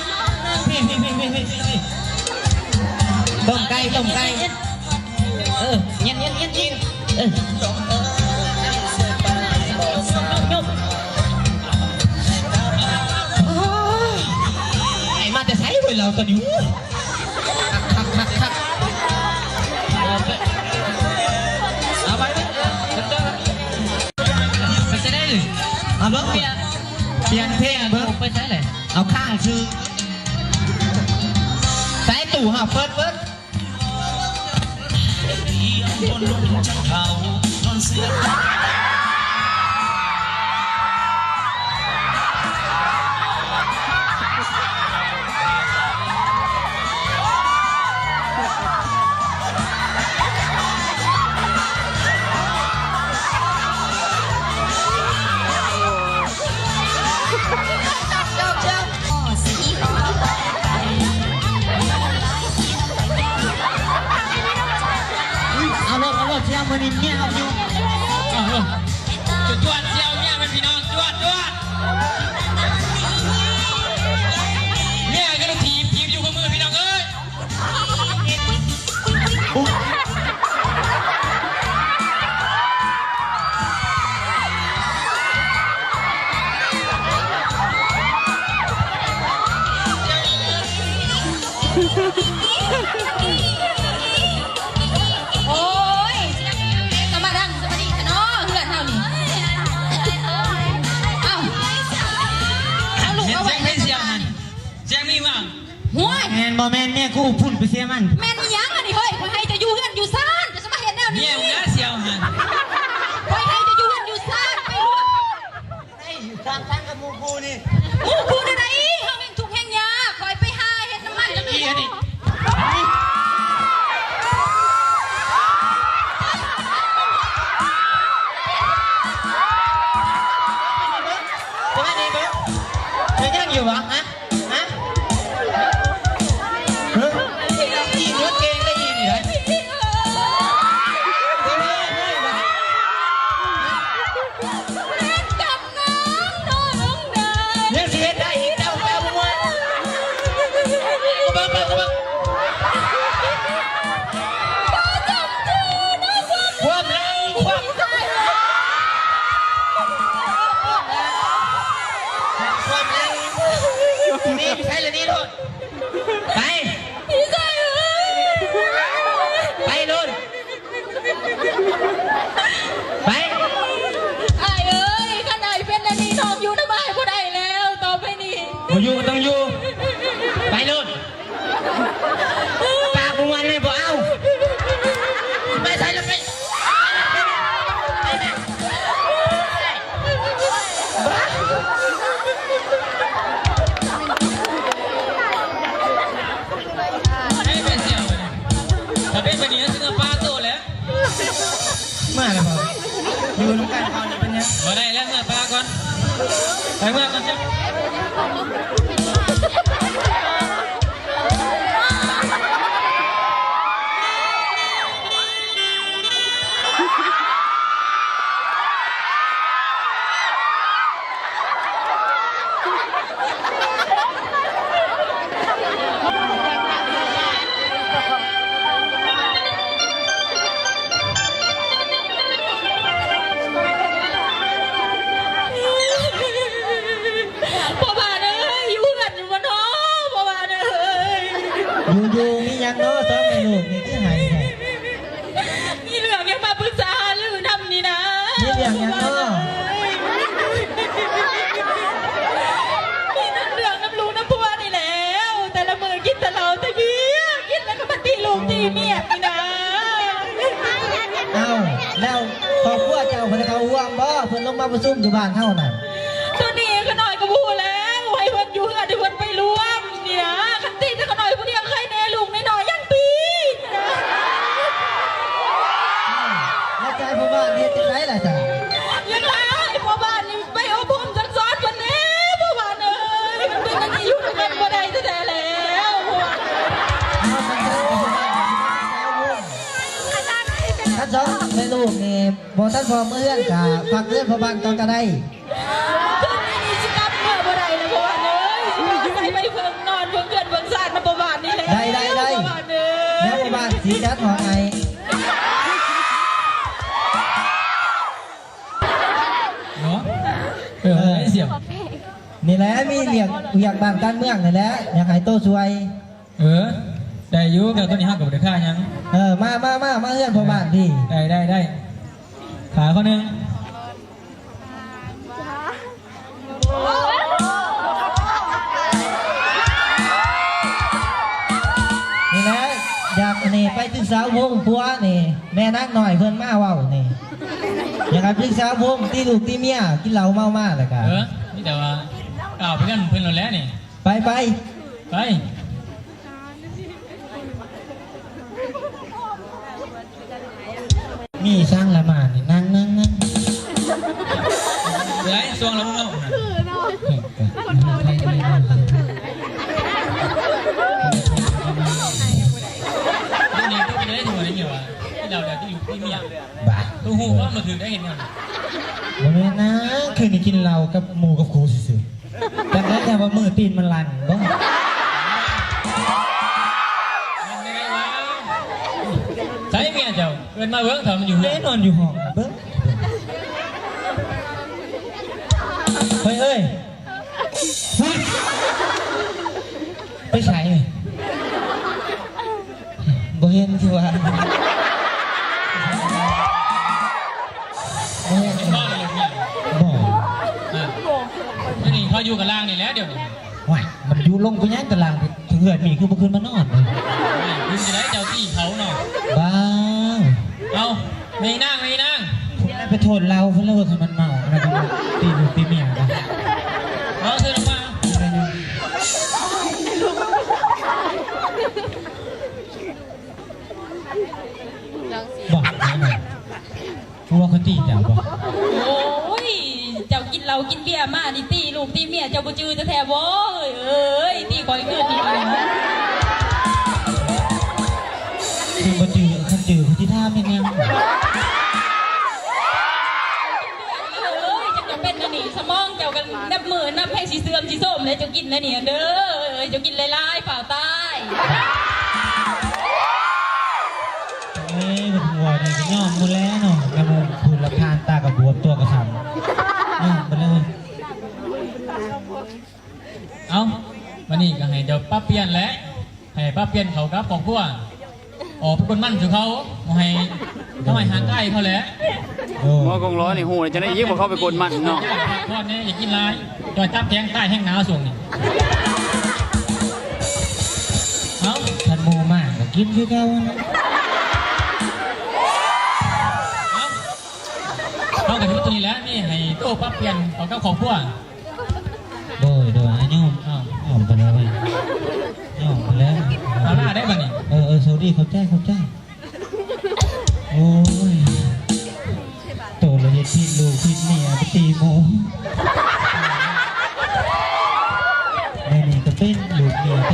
ງໆ ພີ່ໆໆໆ ຕົ້ມໄກ່ ຕົ້ມໄກ່ ເອີ ເຢັນໆໆໆ ເອີ ຍົກໆ ອ້າຍ ມາແຕ່ໃສເວີຍລາວຕອນນີ້? ຄັກໆໆໆ ເອົາໄປເບິ່ງ ເອີ ໄປໃສໄດ້ເລີຍ ເອົາເບິ່ງ ປ່ຽນ ປ່ຽນເພງເບິ່ງ ໄປໃສແຫຼະ ເອົາຄ້າງຊື່ ໃສ່ຕູ້ຫາເປີດເບິ່ງ. ໂອ້ຍ ກະມາດັງສະບາຍດີແທ້ເນາະ ເຮືອນເຮົານີ້. ເອົ້າ ເອົາລູກເອົາໄວ້ ສຽງໃຜ ສຽງຫັ້ນ ສຽງມີຫວາງ. ຫ້ວຍ ແມ່ນບໍ່ແມ່ນ ເມຍກູພຸ້ນໄປເສຍມັນ. ແມ່ນອີ່ຫຍັງອັນນີ້ເຮີ້ຍ ຂ້ອຍໃຫ້ເຈົ້າຢູ່ເຮືອນຢູ່ຊານ ເຈົ້າຊິມາເຮັດແນວນີ້. ເມຍມຶງນະສຽວຫັ້ນ ຂ້ອຍໃຫ້ເຈົ້າຢູ່ເຮືອນຢູ່ຊານ ໄປລວກ ໄດ້ຢູ່ຊານ ຊານກັບໝູ່ກູນີ້. ໝູ່ກູແນວໃດ? ເຮົາແຮ່ງທຸກແຮ່ງຍາກ ຂ້ອຍໄປຫາເຮັດນຳມັນ. ອີ່ອັນນີ້ ສະບາຍດີບໍ່? ເຮັດຫຍັງຢູ່ຫວາ? ຮະ? ຮະ? ອີ່ຫົວເກັ່ງໄດ້ອີ່ນີ້ໄດ໋. ຍັງຊິເຮັດໄດ້ອີກ ເຈົ້າ ເຈົ້າບໍ່ມ່ວນ. ເບິ່ງ ເບິ່ງ ເບິ່ງ ຄວາມແຮງ ຄວາມ ຄວາມແຮງ ໜີໄປລະ ໜີໂລດ ໄປ ໄປໂລດ ໄປ. ອ້າຍເອີຍ ຄັນອ້າຍເປັນແນວນີ້ ນ້ອງຢູ່ນຳອ້າຍບໍ່ໄດ້ແລ້ວ ຕໍ່ໄປນີ້. ບໍ່ຢູ່ກໍຕ້ອງຢູ່ ໄປໂລດ. ປາກບໍ່ມ່ວນເລີຍ ບໍ່ເອົາ. ໄປໃສລະ ໄປ ໄປ ໄປ ໄປ. ເອີຍ ແມ່ນສຽວ ຖ້າເປັນແບບນີ້ ຊິເອົາປາໂຕແລ້ວ. ເມື່ອແລ້ວບໍ່? ຢູ່ນຳກັນເຂົານີ້ເປັນຫຍັງ? ບໍ່ໄດ້ແລ້ວ ເມື່ອປາກ່ອນ ໄປເມື່ອກ່ອນເຈົ້າ. ພໍ່ບ້ານເອີຍ ຢູ່ເຮືອນຢູ່ບໍ່ນໍ ພໍ່ບ້ານເອີຍ? ຢູ່ໆ ມີຫຍັງນໍ ສອງແມ່ລູກນີ້ຄືໄຫ້ແທ້? ມີເລື່ອງຢາກມາປຶກສາຫາລືນຳນີ້ນະ. ມີເລື່ອງຫຍັງນໍ? ມີແຕ່ເລື່ອງນຳລູກນຳຜົວນີ້ແຫຼ້ວ ແຕ່ລະມື້ກິນແຕ່ເຫຼົ້າແຕ່ເບຍ ກິນແລ້ວກໍມາຕີລູກຕີເມຍນີ້ນະ. ເອົ້າ ແລ້ວຄອບຄົວເຈົ້າເພິ່ນເຂົ້າຮ່ວມບໍ່? ເພິ່ນລົງມາປະຊຸມຢູ່ບ້ານເຮົານັ້ນ. ໂຕນີ້ຂ້ານ້ອຍກໍບໍ່ຮູ້ແລ້ວ ໃຫ້ເພິ່ນຢູ່ເຮືອນ ໃຫ້ເພິ່ນໄປລວມນີ້ນະ. ຄັນຕິແຕ່ຂ້ານ້ອຍຜູ້ດຽວ ໃຄແນ່ລູກນ້ອຍໆ ຍັງຕີ. ອ້າວ ແລ້ວຈະໃຫ້ພໍ່ບ້ານເຮັດຈັ່ງໃດລະຊະ? ຢາກໃຫ້ພໍ່ບ້ານນີ້ໄປອົບຮົມສັ່ງສອນເພິ່ນແນ່ ພໍ່ບ້ານເອີຍ. ມັນເປັນອັນນີ້ຢູ່ນຳກັນບໍ່ໄດ້ແທ້ໆແລ້ວ. ເອົາ ຄັນຊັ້ນ ຄັນຊັ້ນ ແມ່ລູກນີ້ ບໍ່ທັນພ້ອມເມືອເຮືອນ ກະພັກເຮືອນພໍ່ບ້ານກ່ອນກະໄດ້. ຄືນນີ້ຊິກັບເມືອບໍ່ໄດ້ແລ້ວ ພໍ່ບ້ານເອີຍ. ຊິມາອາໄສໄປເພິ່ງນອນເພິ່ງເຮືອນເພິ່ງຊານນຳພໍ່ບ້ານນີ້ແຫຼະ. ໄດ້ ໄດ້ ໄດ້ ພໍ່ບ້ານເອີຍ. ແລ້ວພໍ່ບ້ານຊິຈັດຫ້ອງໃຫ້. ເນາະ ເອີ ເອີ ໄດ້ສຽງ. ນີ້ແຫຼະ ມີວຽກ ວຽກບ້ານການເມືອງນີ້ແຫຼະ ຢາກໃຫ້ໂຕຊ່ວຍ. ເອີ ໄດ້ຢູ່ ແຕ່ຕອນນີ້ເຮົາກໍບໍ່ໄດ້ຂາຫຍັງ. ເອີ ມາ ມາ ມາ ມາເຮືອນພໍ່ບ້ານພີ້. ໄດ້ ໄດ້ ໄດ້ ຂາຄົນໜຶ່ງ. ນີ້ແຫຼະ ຢາກອັນນີ້ ໄປສຶກສາອົບຮົມຜົວນີ້ ແມ່ນາງນ້ອຍເພິ່ນມາເວົ້ານີ້ ຢາກໃຫ້ສຶກສາອົບຮົມ ຕີລູກຕີເມຍ ກິນເຫຼົ້າເມົາມາແລ້ວກະ. ເອີ ມີແຕ່ວ່າກ້າວໄປເຮືອນເພິ່ນໂລດແຫຼະນີ້. ໄປ ໄປ ໄປ. ມີຊ່າງລະມານີ້ ນັ່ງ ນັ່ງ ນັ່ງ. ເອື້ອຍ ຊ່ວງລະເວົ້າຫັ້ນ ຄືເນາະ ຄົນເວົ້າໄດ້ ດຽວນີ້ຕົກໄດ້ທົ່ວນີ້ວ່າ ກິນເຫຼົ້າແລ້ວຕິຢູ່ທີ່ເມຍ. ບ້າ ຮູ້ວ່າມາຖືກໄດ້ເຮັດຫຍັງ? ບໍ່ແມ່ນນະ ຄືນີ້ກິນເຫຼົ້າກັບໝູ່ກັບຄູ່ຊື່ໆ. ຈັ່ງໃດແທ້ວ່າມືຕີນມັນລັ່ນບໍ່? ໃສເມຍເຈົ້າ? ເອີ້ນມາເບິ່ງ ຖ້າມັນຢູ່ເຮືອນ ແນ່ນອນຢູ່ຫ້ອງເບິ່ງ. ເຮີ້ຍ ເຮີ້ຍ ໄປໃສ? ເຂົາຢູ່ກັບລ່າງນີ້ແຫຼະດຽວນີ້. ໂອ້ຍ ມັນຢູ່ລົງໄປຫຍັງຕະລ່າງ ເຮືອນມີຄືບໍ່ຂຶ້ນມານອນເລີຍ. ຂຶ້ນຈະໄດ້ ເຈົ້າຕີເຂົາເນາະ. ບ້າ ເອົາ ແມ່ນາງ ແມ່ນາງ ໄປໂທດລາວພຸ້ນແລ້ວ ວ່າຄັນມັນເມົາ ແລ້ວກໍມາຕີລູກຕີເມຍນະ. ເອົາ ເຊີນອອກມາ. ບໍ່ ບໍ່ວ່າເຂົາຕີເຈົ້າບໍ່? ໂອ້ຍ ເຈົ້າກິນເຫຼົ້າກິນເບຍມານີ້ ຕີລູກຕີເມຍເຈົ້າບໍ່ຈື່ແທ້ໆບໍ່? ເອີຍ ຕີຂ້ອຍຄືນນີ້ນະ. ຄືບໍ່ຈື່ ຄັນຈື່ຊິຖາມເຮັດຫຍັງ? ເອີຍ ເຈົ້າກໍເປັນອັນນີ້ ສະໝອງເຈົ້າກໍນັບມື້ນັບແຮງຊິເສື່ອມຊິໂຊມແລ້ວ ເຈົ້າກິນແລ້ວນີ້ເດີ ເຈົ້າກິນຫຼາຍໆ ຟ້າວຕາຍ. ເອີຍ ມັນຫົວນີ້ກໍຍອມໝົດແລ້ວເນາະ ນະໂມ ຜູ້ລະທານຕາກະບວມຕົວກະຊ້ຳ ຍອມໝົດແລ້ວເວີຍ. ເອົ້າ ບາດນີ້ກໍໃຫ້ເຈົ້າປັບປ່ຽນແຫຼະ ໃຫ້ປັບປ່ຽນເຂົ້າກັບຄອບຄົວ ອອກໄປກົນມັນສູ່ເຂົາ ບໍ່ໃຫ້ທຳຮ້າຍຮ່າງກາຍເຂົາແຫຼະ. ໂອ້ ໝໍກົງລໍ້ນີ້ຮູ້ແລ້ວ ຈັ່ງໄດ້ຍິງພວກເຂົາໄປກົນມັນເນາະ. ພັກຜ່ອນແດ່ ຢ່າກິນຫຼາຍ ຈອຍຈັບແຂງຕາຍແຮງໜາວຊ່ວງນີ້. ເອົ້າ ຄັນໝູ່ມາກໍກິນຄືເກົ່າຫັ້ນແຫຼະ. ເອົ້າ ເຮົາກໍຖືຕົວນີ້ແຫຼະ ນີ້ໃຫ້ໂຕປັບປ່ຽນເຂົ້າກັບຄອບຄົວ. ໂດຍ ໂດຍ ອາ ຍອມ ຍອມໄປແລ້ວເວີຍ ຍອມໄປແລ້ວ. ເອົາລະໄດ້ບັດນີ້. ເອີ ເອີ ໂຊດີ ຂອບໃຈ ຂອບໃຈ. ໂອ້ຍ ໂຕລະເຮັດຜິດລູກຜິດເມຍໄປຕີໝູ່ ແນວນີ້ກໍເປັນລູກເມຍໂຕ.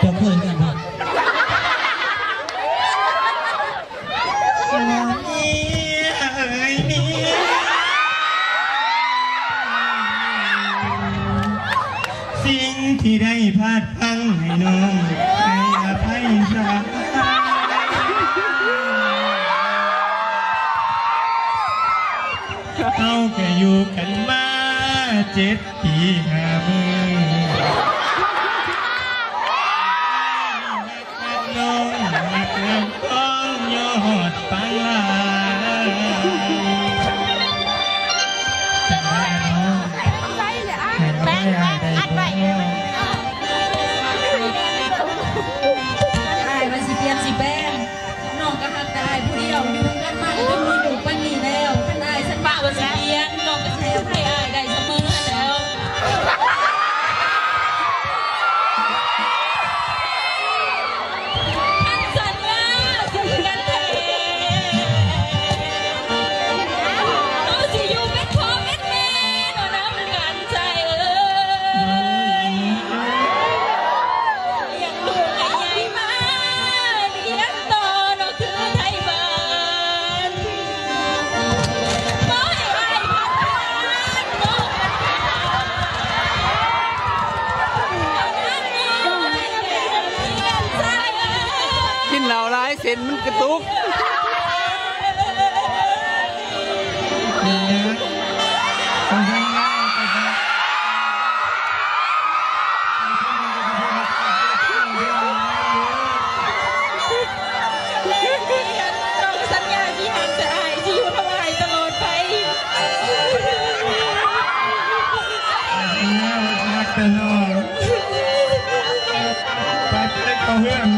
ເຈົ້າເຄີຍກັນບໍ່? ເມຍເອີຍເມຍ ສິ່ງທີ່ໄດ້ພາດພລັ້ງໃຫ້ນ້ອງໃຫ້ອະໄພຊະ. ເຮົາກໍຢູ່ກັນມາເຈັດປີຫ້າມື້ ຮັກນ້ອງຮັກນຳກອງຍອດປາງລາຍ. ຈັ່ງໃດນ້ອງ ໃຫ້ມາໄວ້ອ້າຍໄດ້ບໍ່? ອ້າຍວ່າຊິປ່ຽນຊິແປງ ນ້ອງກໍຮັກແຕ່ອ້າຍຜູ້ດຽວ ຢູ່ນຳກັນມາກໍຈົນມີລູກປານນີ້ແລ້ວ. ຄັນອ້າຍສັນວ່າວ່າຊິປ່ຽນ ນ້ອງກໍຊິໃຫ້ອະໄພອ້າຍໄດ້ສະເໝີຫັ້ນແຫຼ້ວ. ຄັນສັນວ່າຊິກັນແທ້ ເຮົາຊິຢູ່ເປັນພໍ່ເປັນແມ່ເນາະນຳກັນ ໃຈເອີຍ ລ້ຽງລູກໃຫ້ໃຫຍ່ມາ ຮຽນຕໍ່ເນາະຄືໄທບ້ານ ບໍ່ໃຫ້ອ້າຍພັດຜ່ານເນາະ. ກິນເຫຼົ້າຫຼາຍ ເສັ້ນມັນກະຕຸກ. ສັນຍາຊິຮັກແຕ່ອ້າຍ ຊິຢູ່ນຳອ້າຍຕະຫຼອດໄປ. ສັນຍາວ່າຊິຮັກແຕ່ນ້ອງ ໄປເລີຍ ເຂົ້າເຮືອນ.